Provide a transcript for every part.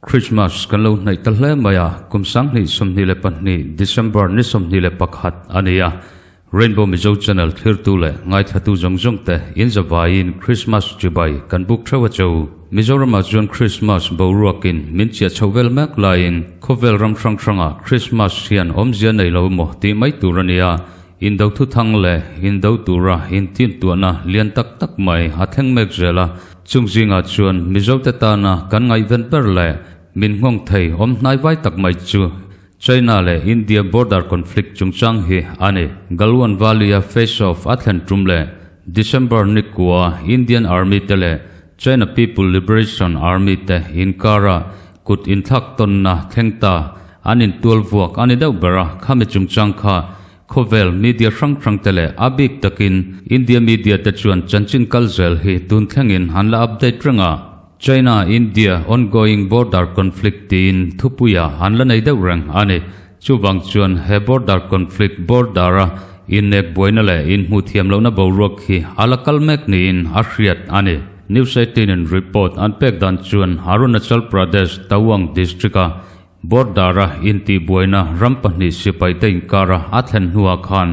Christmas kan lo hnaih ta hle mai a, kum 2022 December ni 21 a ni a. Rainbow Mizo Channel thlirtu leh ngaithlatu zawng zawng te in zavaiin Christmas chibai kan buk theuh a cho. Mizoramah chuan Christmas boruakin min chiah chho vel mek laiin khawvel ram hrang hrangah Christmas hian awmzia nei lo emaw tih mai tur a ni a, indo thuthang leh indo tura intintuahna lian tak tak mai a thleng mek zel a. Chung zingah chuan Mizote tana kan ngaihven ber leh min nghawng thei awm hnai vai tak mai chu China leh India border conflict chungchang hi a ni. Galwan Valley-a face-off a thlen tum leh December ni kua Indian Army te leh China People Liberation Army te inkara kut inthlak tawnna thleng ta an intual vuak a ni deuh ber a, khami chungchang kha khawvel media hrang hrang te leh a bik takin India media te chuan chanchin kal zel hi tun thlengin an la update reng a. China India ongoing border conflict tiin thupuia an la nei deuh reng a ni. Chuvang chuan he border conflict border a innek buaina leh inhmuh thiam lohna boruak hi a la kal mek niin a hriat a ni. News 18 in report an pek dan chuan Arunachal Pradesh Tawang district a border a intih buaina ram pahnih sipai te inkara a thlen hnuah khan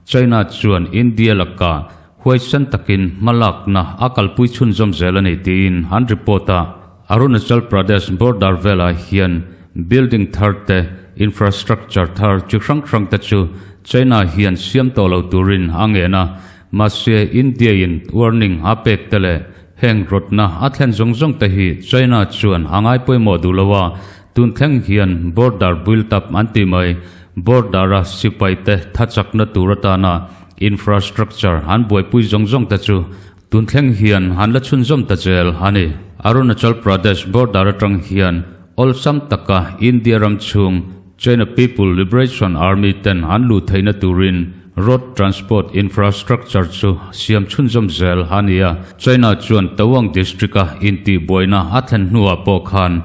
China chuan India laka huaisen takin hmalakna a kalpui chhunzawm zel a ni tiin an report a. Arunachal Pradesh border velah hian building thar te, infrastructure thar chi hrang hrang te chu China hian siam tawh lo turin a ngen a, mahse India in warning a pek te leh heng rawtna a thlen zawng zawng te hi China chuan a ngai pawimawh duh lo a, tun thleng hian border built up an tih mai. Border a sipai te thachakna tur atana infrastructure an buaipui zawng zawng te chu tun thleng hian an la chhunzawm ta zel a ni. Arunachal Pradesh border atang hian awlsam taka India ram chhung China People Liberation Army ten an luh theihna turin road transport infrastructure chu siam chhunzawm zel a ni a. China chuan Tawang district a intihbuaina a thlen hnuah pawh khan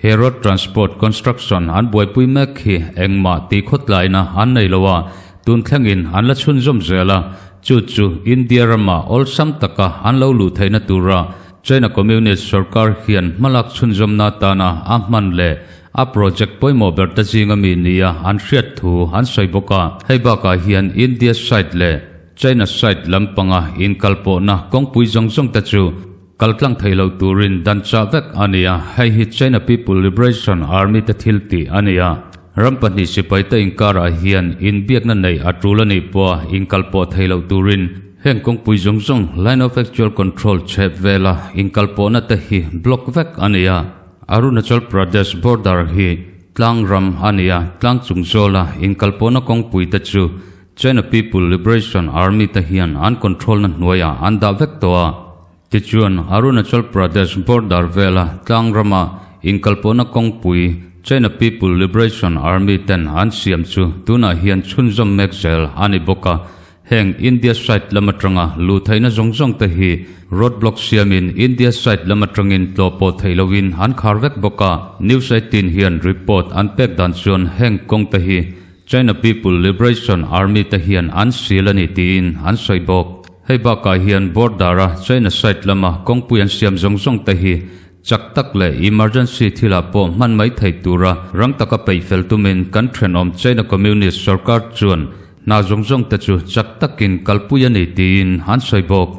He road transport construction an buaipui mek hi engmah tih khawtlaina an nei lo a, tun thlengin an la chhunzawm zel a, chu chu India rama awlsam taka an lo luh theihna tura China Communist sorkar hian hmalak chhunzawmna atana a hman leh a project pawimawh ber te zinga mi nia an hriat thu an sawi bawk a. Hei bakah hian India side leh China side lampanga inkalpawhna kawngpui zawng zawng te chu Kaltlang thei lo turin dan chah vek a ni a, hei hi China People Liberation Army te thil tih a ni a. Ram pahnih sipai te inkarah hian inbiakna neih a tul a nih pawha inkalpawh thei lo turin heng kawngpui zawng zawng Line of Actual Control chhep vela inkalpawhna te hi block vek a ni a. Arunachal Pradesh border hi tlang ram a ni a, tlang chung zawla inkalpawhna kawngpui te chu China People Liberation Army te hian an control na hnuaiah an dah vek tawh a. Tichuan, Arunachal Pradesh border vela tlang rama inkalpawhna kawngpui China People Liberation Army ten an siam chu tunah hian chhunzawm mek zel a ni bawk a. Heng India side lam atanga luh theihna zawng zawng te hi road block siamin India side lam atangin tlawh pawh theih lohin an khar vek bawk a. News 18 hian report an pek dan chuan heng kawng te hi China People Liberation Army te hian an sil a ni tiin an sawi bawk. Hei bakah hian border a China side lama kawngpui an siam zawng zawng te hi chak tak leh emergency thilah pawh hman mai thei tura rang taka peih fel tumin kan thenawm China Communist sorkar chuan hna zawng zawng te chu chak takin kalpui a ni tiin an sawi bawk.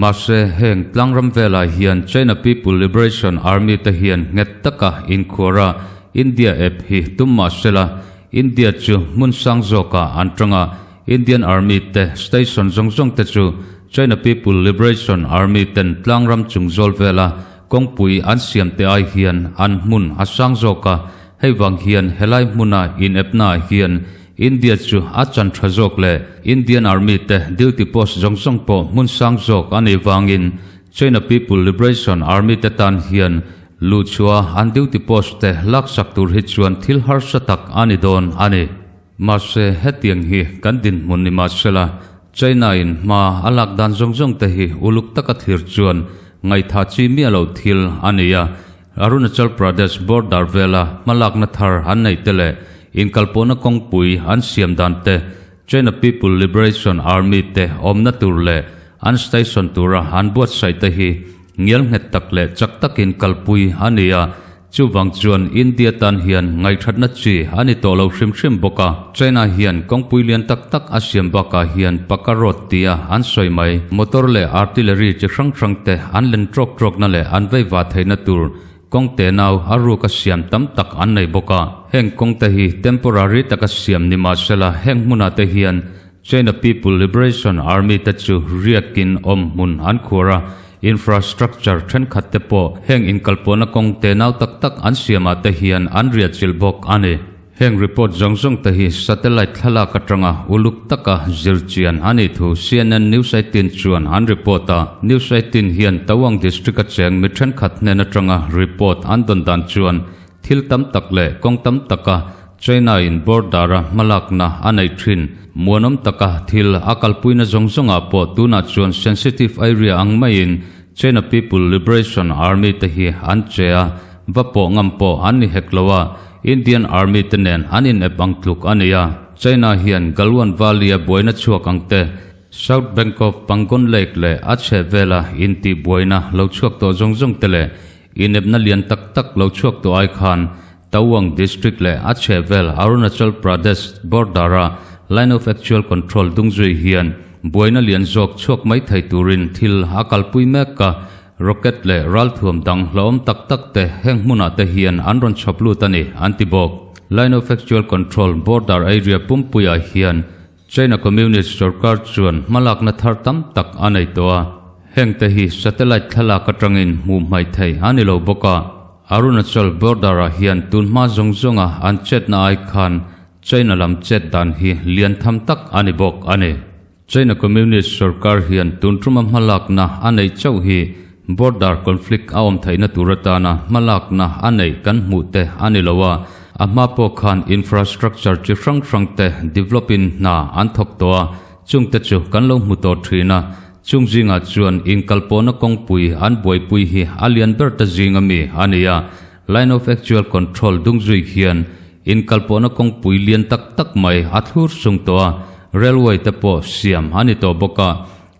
Mahse heng tlangram velah hian China People Liberation Army te hian nghet taka inkhuar a India app hi tum mahsela India chu hmun sang zawkah an tang a, Indian Army te station zawng zawng te chu China People Liberation Army ten tlangram chung zawl vela kawngpui an siam te ai hian an hmun a sang zawk a, hei vang hian helai hmuna inepna ah hian India chu a chan tha zawk leh Indian Army te duty post zawng zawng pawh hmun sang zawk a nih vangin China People Liberation Army te tan hian Luhchhuah an duty post te laksak tur hi chuan thil harsa tak a ni dawn a ni. Mahse, hetiang hi kan dinhmun ni mahsela, China in hma a lak dan zawng zawng te hi uluk taka thlir chuan ngaihthah chi miah lo thil a ni a. Arunachal Pradesh border vela hmalakna thar an neih te leh inkalpawhna kawngpui an siam dan te, China People Liberation Army te awmna tur leh an station tura an buatsaih te hi ngial nghet tak leh chak takin kalpui a ni a. Chuvang chuan India tan hian ngaihthatna chi a ni tawh lo hrim hrim bawk a. China hian kawngpui lian tak tak a siam bakah hian Paka Road tia an sawi mai. Motor leh artillery chi hrang hrang te an len trawk trawkna leh an veiva theihna tur kawng tenau a ruka siam tam tak an nei bawk a. Heng kawng te hi temporary taka siam ni mahsela heng hmunah te hian China People Liberation Army te chu riakin awm hmun an khuar a, infrastructure thenkhat te pawh heng inkalpawhna kawng tenau tak tak an siamah te hian an riahchilh bawk a ni. Heng report zawng zawng te hi satellite thlalak atanga uluk taka zirchian a nih thu CNN News 18 chuan an report a. News 18 hian Tawang District a cheng mi thenkhat hnen atanga report an dawn dan chuan thil tam tak leh kawng tam taka China in border a hmalakna a nei thin. Muanawm taka thil a kalpuina zawng zawngah pawh tunah chuan sensitive area ang maiin China People Liberation Army te hi an che a, va pawh ngam pawh an ni hek lo a, Indian Army te nen an inep ang tluk a ni a. China hian Galwan Valley a buaina chhuak ang te, South Bank of Pangon Lake leh a chhehvela intihbuaina lo chhuak tawh zawng zawng te leh inepna lian tak tak lo chhuak tawh ai khan Tawang District leh a chhehvel Arunachal Pradesh border-a Line of Actual Control dungzui hian buaina lian zawk chhuak mai thei turin thil a kalpui mek a, rocket leh ralthuam dang hlauhawm tak tak te heng hmunah te hian an rawn chhawp lut a ni, an ti bawk. Line of Actual Control border area pumpuiah hian China Communist sorkar chuan hmalakna thar tam tak a nei tawh a, hengte hi satellite thlalak atangin hmuh hmaih theih a ni lo bawk a. Arunachal border-ah hian tun hma zawng zawnga an chetna ai khan China lam chet dan hi lian tham tak a ni bawk a ni. China Communist sorkar hian tun tuma hmalakna a neih chauh hi border conflict a awm theihna tur atana hmalakna a neih kan hmuh te a ni lo a, a hma pawh khan infrastructure chi hrang hrang te develop in hna an thawk tawh a, chungte chu kan lo hmu tawh thin a, chung zingah chuan inkalpawhna kawngpui an buaipui hi a lian ber ta zing ami a ni a, line of actual control dungzui hian inkalpawhna kawngpui lian tak tak mai a thlur sung tawh a, railway te pawh siam a ni tawh bawk a.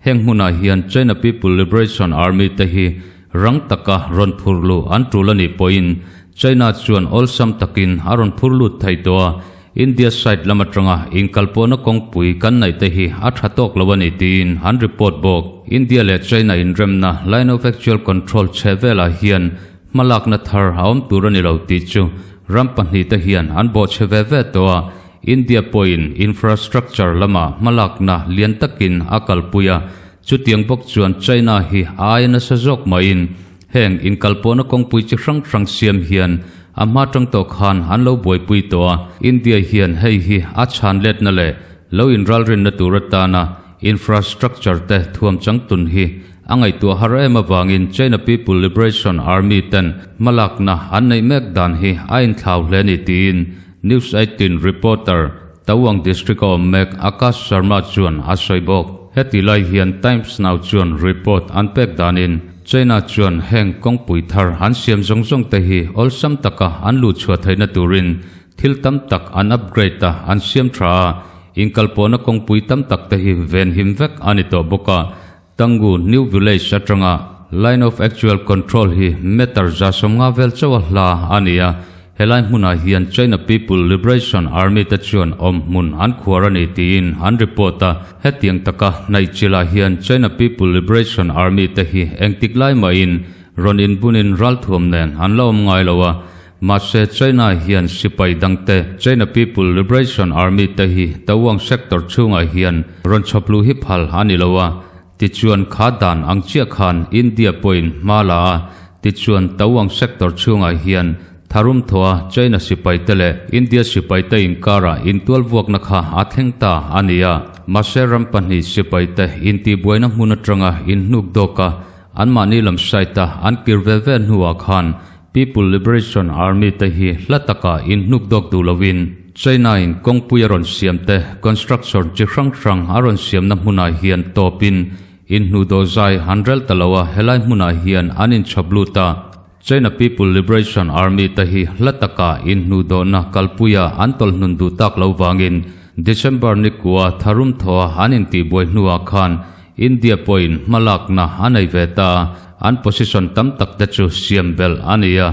Heng hmunah hian China People Liberation Army te hi rang taka rawn phur luh an tul a nih pawhin China chuan awlsam takin a rawn phur lut thei tawh a, India side lam atanga inkalpawhna kawngpui kan naih te hi a tha tawk lo a ni tiin an report bawk. India leh China inremna Line of Actual Control chhe velah hian hmalakna thar a awm tur a ni lo tih chu ram pahnihte hian an bawhchhe ve ve tawh a, India pawhin infrastructure lama hmalakna lian takin a kalpui a, chutiang bawk chuan China hi a aia nasa zawk maiin heng inkalpawhna kawngpui chi hrang hrang siam hian a hma tang tawh khan an lo buaipui tawh a, India hian hei hi a chhan letna leh lo inralrinna tur atana infrastructure te thuam changtun hi a ngaihtuah har em avangin China People Liberation Army ten hmalakna an neih mek dan hi a inthlau hle ni tiin News 18 reporter, Tawang District a awm mek Akash Sharma chuan a sawi bawk. Heti lai hian Times Now chuan report an pek danin China chuan heng kawngpui thar an siam zawng zawng te hi awlsam taka an luh chhuah theihna turin thil tam tak an upgrade a, an siam tha a, inkalpawhna kawngpui tam tak te hi venhim vek a ni tawh bawk a. Tangu New Village atanga Line of Actual Control hi meter 150 vel chauha hla a ni a, helai hmunah hian China People Liberation Army te chuan awm hmun an khuar a ni tiin an report a, hetiang taka hnaihchilh hian China People Liberation Army te hi engtik lai mahin rawn inbunin ralthuam nen an la awm ngai lo a, mahse China hian sipai dangte China People Liberation Army te hi Tawang sector chhungah hian rawn chhawpluh hi phal a ni lo a, tichuan kha dan ang chiah khan India pawhin hma la a, tichuan Tawang sector chhungah hian tharum thaw a China sipai te leh India sipai te inkarah intualvuakna kha a thleng ta a ni a, mahse ram pahnih sipai te intihbuaina hmun atanga inhnuk dawk a, anmahni lam side a an kir ve ve hnuah khan People Liberation Army te hi hla taka inhnuk dawk duh lovin China in kawngpui a rawn siam te construction chi hrang hrang a rawn siamna hmunah hian tawpin inhnuh dawh zai an rel ta lo a, helai hmunah hian an inchhawp lut a. China People Liberation Army te hi hla taka inhnuh dawhna kalpuia an tawlhnun duh tak lo vangin December ni kua tharum thaw a an intihbuai hnuah khan India pawhin hmalakna a nei ve ta a, an position tam tak te chu siam belh a ni a.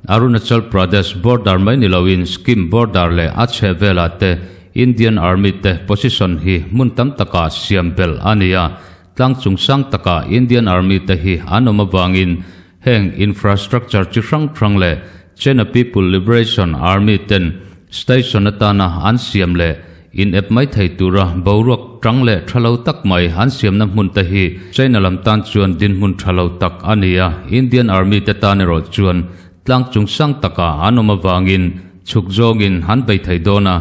Arunachal Pradesh border mai ni loin Sikkim border leh a chhehvelah te Indian Army te position hi hmun tam takah siam belh a ni a, tlang chung sang takah Indian Army te hi an awm avangin heng infrastructure chi hrang hrang leh China People Liberation Army ten station atana an siam leh in ep mai thei tura boruak tang leh tha lo tak mai an siamna hmun te hi China lam tan chuan dinhmun tha lo tak a ni a, Indian Army te tan erawh chuan tlang chung sang takah an awm avangin chhuk zawngin an bei thei dawn a,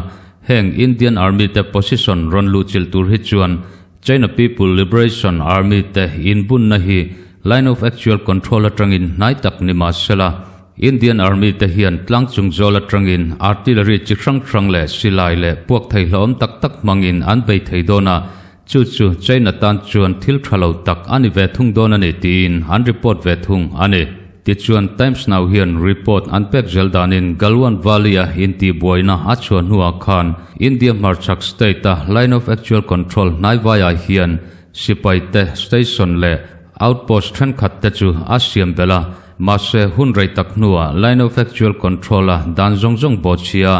heng Indian Army te position rawn luhchilh tur hi chuan China People Liberation Army te inbunna hi Line of Actual Control atangin hnai tak ni mah sela, Indian Army te hian tlang chung zawl atangin artillery chi hrang hrang leh silai leh puak thei hlauhawm tak tak hmangin an bei thei dawn a, chu chu China tan chuan thil tha lo tak a ni ve thung dawn a ni tiin an report ve thung a ni. Tichuan Times Now hian report an pek zel danin Galwan Valley-a intihbuaina a chhuah hnuah khan India hmarchhak state-a Line of Actual Control hnaivaiah hian Sipai te station leh outpost thenkhat te chu a siam belh a, mahse hun rei tak hnuah Line of Actual Control-a dan zawng zawng bawhchhia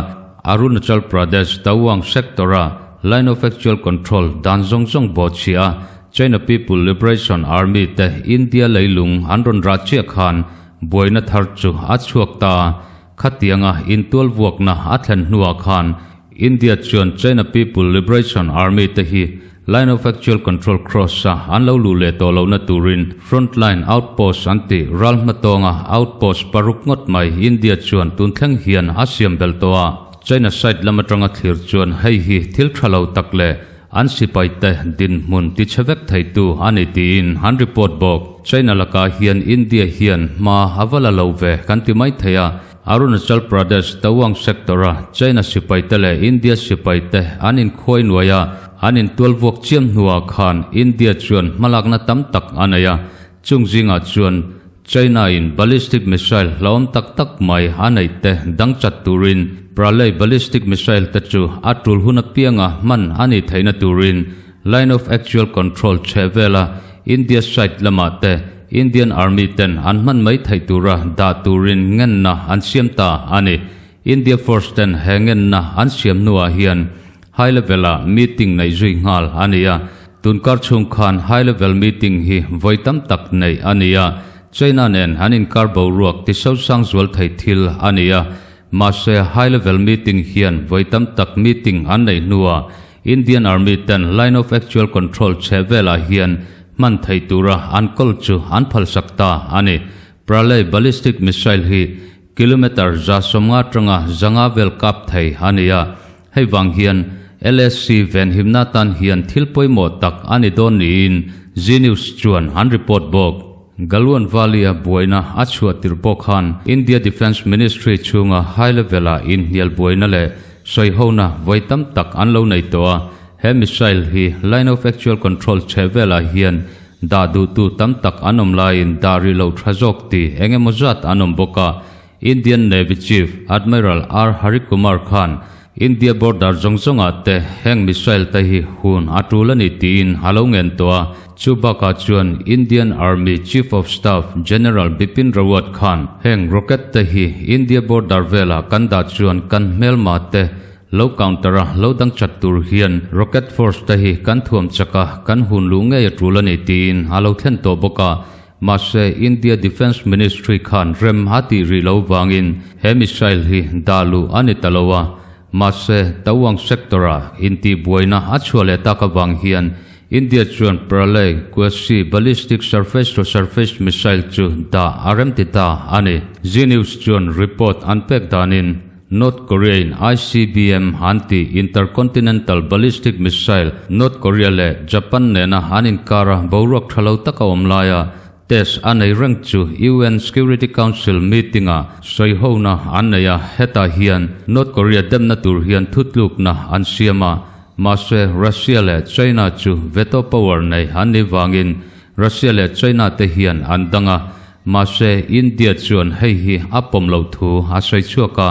Arunachal Pradesh Tawang sector-a Line of Actual Control dan zawng zawng bawhchhia China People Liberation Army te India leilung an rawn rah chiah khan buaina thar chu a chhuak ta a, khatianga intualvuakna a thlen hnuah khan India chuan China People Liberation Army te hi Line of Actual Control cross a an lo luh leh tawh lohna turin Front Line Outpost an tih ral hmatawnga outpost paruk ngawt mai India chuan tun thleng hian a siam belh tawh a. China side lam atanga thlir chuan hei hi thil tha lo tak leh an sipai te dinhmun tichhe vek theitu a ni tiin an report bawk. China lakah hian India hian hma a va la lo ve kan ti mai thei a. Arunachal Pradesh Tawang sector-a China sipaite leh India sipaite an inkhuai nuai a, an intual vuak chiam hnuah khan India chuan hmalakna tam tak a nei a, chung zingah chuan China-in ballistic missile hlauhawm tak tak mai a neih te dang chat turin Pralay ballistic missile te chu a tul hun apianga hman a nih theihna turin Line of Actual Control chhehvela India side lamah te Indian Army ten an hman mai theih tura dah turin ngenna an siam ta a ni. India Force ten he ngenna an siam hnuah hian high level ah meeting neih zui nghal a ni a. Tunkar chhung khan high level meeting hi vawi tam tak neih a ni a. China nen an inkar boruak ti sosang zual thei thil a ni a. Mahse high level meeting hian vawi tam tak meeting an neih hnuah Indian Army ten Line of Actual Control chhe velah hian hman thei tura an kawl chu an phalsak ta a ni. Pralay ballistic missile hi kilometre 150 atanga 500 vel kap thei a ni a, hei vang hian LAC venhimna tan hian thil pawimawh tak a ni dawn niin Zee News chuan an report bawk. Galwan Valley-a buaina a chhuah tir pawh khan India Defence Ministry chhunga high level-a inhnial buaina leh Sawihona vawi tam tak an lo nei tawh a, he missile hi Line of Actual Control chhe velah hian dah duhtu tam tak an awm laiin dah rih loh tha zawk tih eng emaw zat an awm bawk a. Indian Navy Chief Admiral R Hari Kumar khan India border zawng zawngah te heng missile te hi hun a tul a ni tiin a lo ngen tawh a, chu bakah chuan Indian Army Chief of Staff General Bipin Rawat khan heng rocket te hi India border velah kan dah chuan kan hmelma te lo counter a lo dang chat tur hian rocket force te hi kan thuam chak a, kan hun luh ngei a tul a ni tiin a lo thlen tawh bawk a. Mahse India Defence Ministry khan rem a tih rih lo vangin he missile hi dah luh a ni ta lo a. Mahse Tawang sector-a intihbuaina a chhuah leh tak avang hian India chuan Pralay Quasi ballistic surface-to-surface missile chu dah a rem ti ta a ni. Zee News chuan report an pek danin North Korea-in ICBM an tih intercontinental ballistic missile North Korea leh Japan nena an inkara boruak tha lo taka awm laia test a nei reng chu UN Security Council meeting-ah sawihona an nei a, hetah hian North Korea demna tur hian thutlukna an siam a. Mahse, Russia leh China chu veto power nei an nih vangin Russia leh China te hian an dang a, mahse India chuan hei hi a pawm loh thu a sawi chhuak a.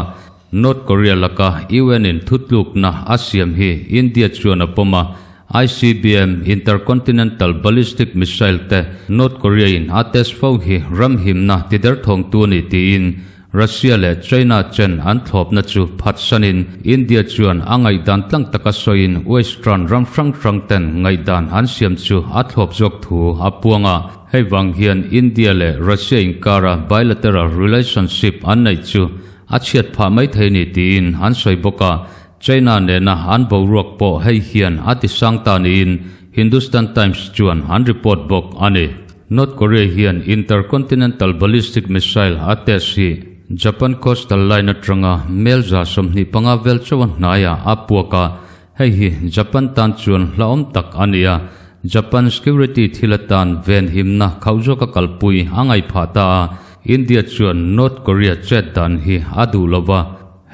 North Korea laka UN in thutlukna a siam hi India chuan a pawm a, ICBM, Intercontinental Ballistic Missile, te North Korea in a test fo hi ram himna tiderthawngtu a ni tiin Russia leh China chen an thlawpna chu phatsanin India chuan a ngaihdan tlang taka sawiin Western ram hrang hrang ten ngaihdan an siam chu a thlawp zawk thu a puang a. Hei vang hian India leh Russia inkara bilateral relationship an neih chu a chhiat phah mai thei ni tiin an sawi bawk a. China nena an boruak pawh hei hian a ti sang ta niin Hindustan Times chuan an report bawk a ni. North Korea hian intercontinental ballistic missile a test hi Japan coastal line atanga mel 125 vel chauha hnaiah a puak a, hei hi Japan tan chuan hlauhawm tak a ni a, Japan security thil atan venhimna khauh zawka kalpui a ngaih phah ta a, India chuan North Korea chet dan hi a duh lo va,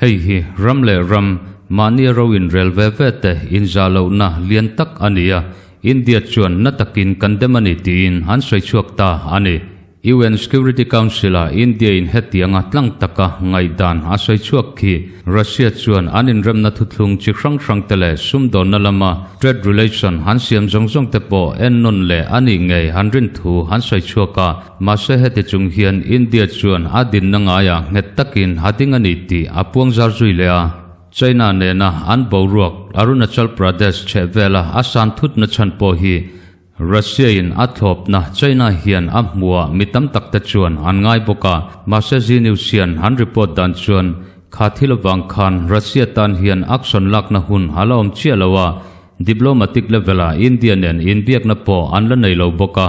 hei hi ram leh ram mahni ro inrel ve ve te inzah lohna lian tak a ni a, India chuan na takin kan dem a ni tiin an sawi chhuak ta a ni. UN Security Council-a India-in hetianga tlang taka ngaihdan a sawi chhuak khi Russia chuan an inremna thuthlung chi hrang hrangte leh sumdawnna lama trade relation han siam zawng zawng te pawh ennawn leh a nih ngei an rin thu an sawi chhuak a. Mahse heti chung hian India chuan a dinna ngaiah nghet takin a ding a ni tih a puang zar zui leh a. China nena an boruak Arunachal Pradesh chhehvela a san thutna chhan pawh hi Russia-in a thlawpna China hian a hmuhah mi tam tak te chuan an ngai bawk a, mahse Zee News hian an report dan chuan kha thil avang khan Russia tan hian action lakna hun a la awm chiah lo a, diplomatic level-ah India nen inbiakna pawh an la nei lo bawk a.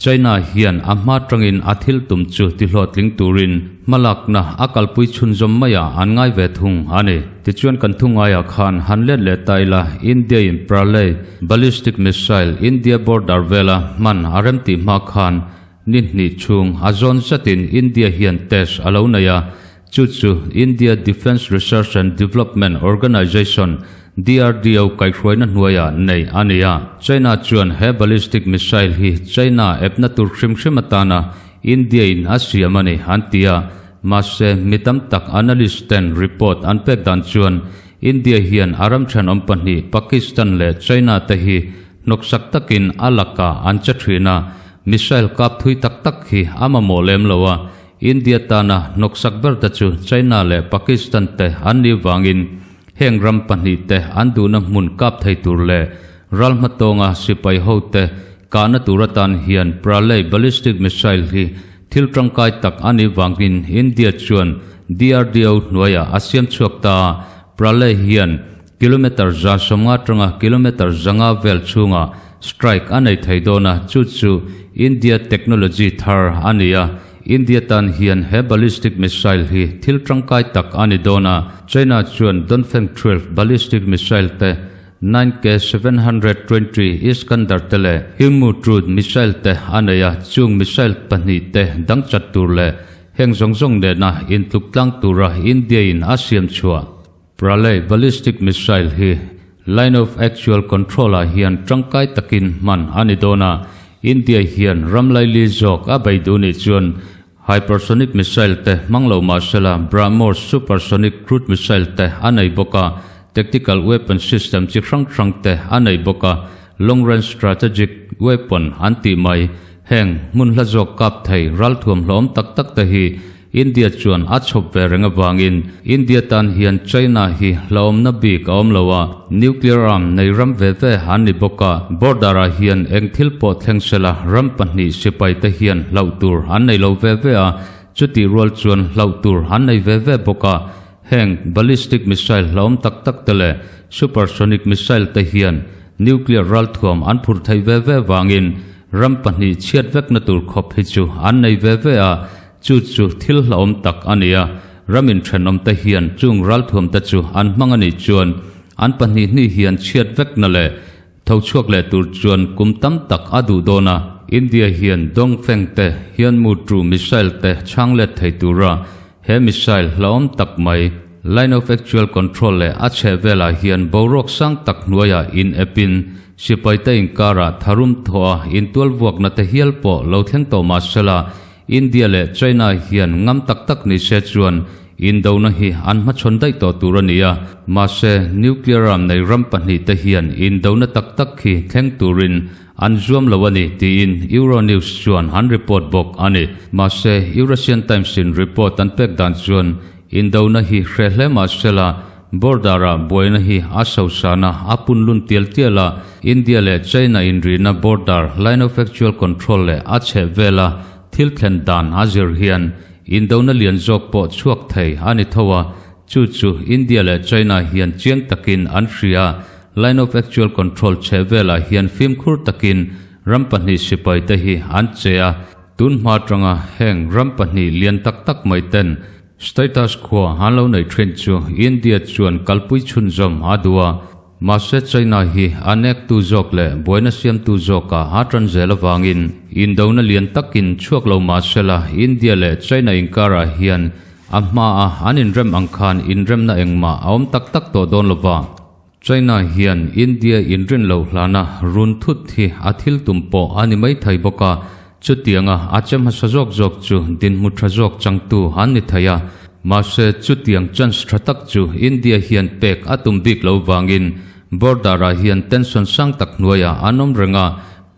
China hian a hma tangin a thil tum chu tihlawhtling turin hmalakna a kalpui chhunzawm maiah an ngai ve thung a ni. Tichuan kan thu ngaiah khan han let leh ta ila, India in Pralay ballistic missile India border vela hman a rem tih hma khan ni hnih chhung a zawn zatin India hian test a lo nei a, Chu chu India Defence Research and Development Organisation, DRDO, kaihhruaina hnuaiah nei a ni a. China chuan he ballistic missile hi China epna tur hrim hrim atana India in a siam a ni an ti a. Mahse, mi tam tak analyst ten report an pek dan chuan India hian a ram thenawm pahnih Pakistan leh China te hi hnawksak takin a lakah an che thin a, missile kap thui tak tak hi a mamawh lem lo a. India tana hnawksak ber te chu China leh Pakistan te an nih vangin heng ram pahnih te an duhna hmun kap thei tur leh ral hmatawnga sipai ho te kahna tur atan hian Pralay ballistic missile hi thil tangkai tak a nih vangin India chuan DRDO hnuaiah a siam chhuak ta a, Pralay hian kilometre 150 atanga kilometre 500 vel chhungah strike a nei thei dawn a, chu chu India technology thar a ni a. India tan hian he ballistic missile hi thil tangkai tak a ni dawn a, China chuan Dongfeng 12 ballistic missile te, 9K720 Iskander te leh Hyunmoo Truth missile te a nei a, chung missile pahnih te dang chat tur leh heng zawng zawng nena intluk tlang tura India in a siam chhuah. Pralay ballistic missile hi Line of Actual Control ah hian tangkai takin hman a ni dawn a, India hian ram laili zawk a bei duh nih chuan hypersonic missile te hmang lo mah sela BrahMos supersonic crude missile te a nei bawk a, tactical weapon system chi hrang hrang te a nei bawk a, long range strategic weapon an tih mai heng hmun hla zawk kap thei ralthuam hlawm tak tak te hi India chuan a chhawp ve reng avangin India tan hian China hi hlauhawmna bik a awm lo a, nuclear arm nei ram ve ve an ni bawk a, border ah hian eng thil pawh thleng sela ram pahnih sipai te hian hlauh tur an nei lo ve ve a, chutih rual chuan hlauh tur an nei ve ve bawk a, heng ballistic missile hlauhawm tak tak te leh supersonic missile te hian nuclear ralthuam an phur theih ve ve vangin ram pahnih chhiat vekna tur khawp hi chu an nei ve ve a. Chu chu thil hlauhawm tak a ni a, ram inthenawmte hian chung ralthuamte chu an hmang a nih chuan an pahnih hnih hian chhiat vekna leh tho chhuak leh tur chuan kum tam tak a duh dawn a. India hian Dongfeng te hian mu tu missile te chhang let thei tura he missile hlauhawm tak mai Line of Actual Control leh a chheh velah hian boruak sang tak hnuaiah in epin sipaite inkarah tharum thawh a intual vuakna te hial pawh lo thleng tawh mah sela India leh China hian ngam tak tak ni se chuan indona hi an hmachhawn daih tawh tur a ni a, mahse nuclear arm nei ram pahnih te hian indona tak tak hi thleng turin an zuam lo a ni tiin Euronews chuan an report bawk a ni. Mahse, Eurasian Times in report an pek dan chuan indona hi hreh hle mah sela border-ah buaina hi a sosana a punlun tial tial a, India leh China inrihna border, Line of Actual Control leh a chheh vela thil thlen dan a zir hian indona lian zawk pawh chhuak thei a ni tho a, chu chu India leh China hian chiang takin an hria. Line of Actual Control chheh velah hian fimkhur takin ram pahnih sipai te hi an che a, tun hma atanga heng ram pahnih lian tak tak mai ten Status quo an lo neih thin chu India chuan kalpui chhunzawm a duh a, mahse China hi a nektu zawk leh buaina siamtu zawkah a tan zel avangin indona lian takin chhuak lo mahsela India leh China inkarah hian a hmaa an inrem ang khan inremna engmah a awm tak tak tawh dawn lova. China hian India inrin loh hlana run thut hi a thil tum pawh a ni mai thei bawk a, chutianga a che hmasa zawk zawk chu dinhmu tha zawk changtu an ni thei a, mahse chutiang chance tha tak chu India hian pek a tum bik lo vangin border ah hian tension sang tak hnuaiah an awm reng a,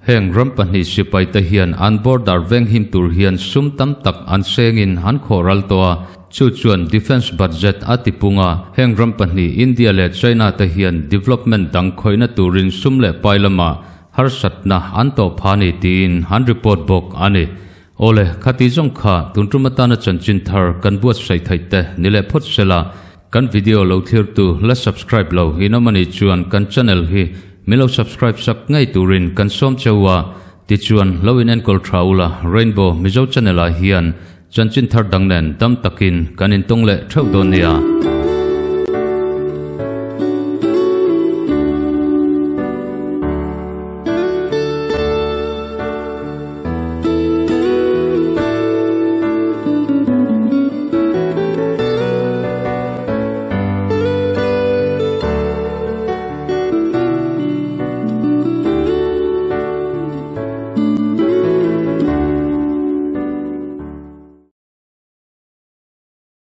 heng ram pahnih sipai te hian an border venghim tur hian sum tam tak an sengin an khawh ral tawh a. Chu chuan defence budget a ti pung a, heng ram pahnih India leh China te hian development dang khawihna turin sum leh pai lamah harsatna an tawh pha ni tiin an report bawk a ni. Awle, khati zawng kha tun tum atana chanchin thar kan buatsaih theih te ni leh phawt sela, kan video lo thlirtu la subscribe lo in awm anih chuan kan channel hi min lo subscribe sak ngei turin kan sawm cheu a, tichuan lo in enkawl tha ula Rainbow Mizo channel ah hian Chanchin thar dang nen dam takin kan intawng leh theuh dawn nia.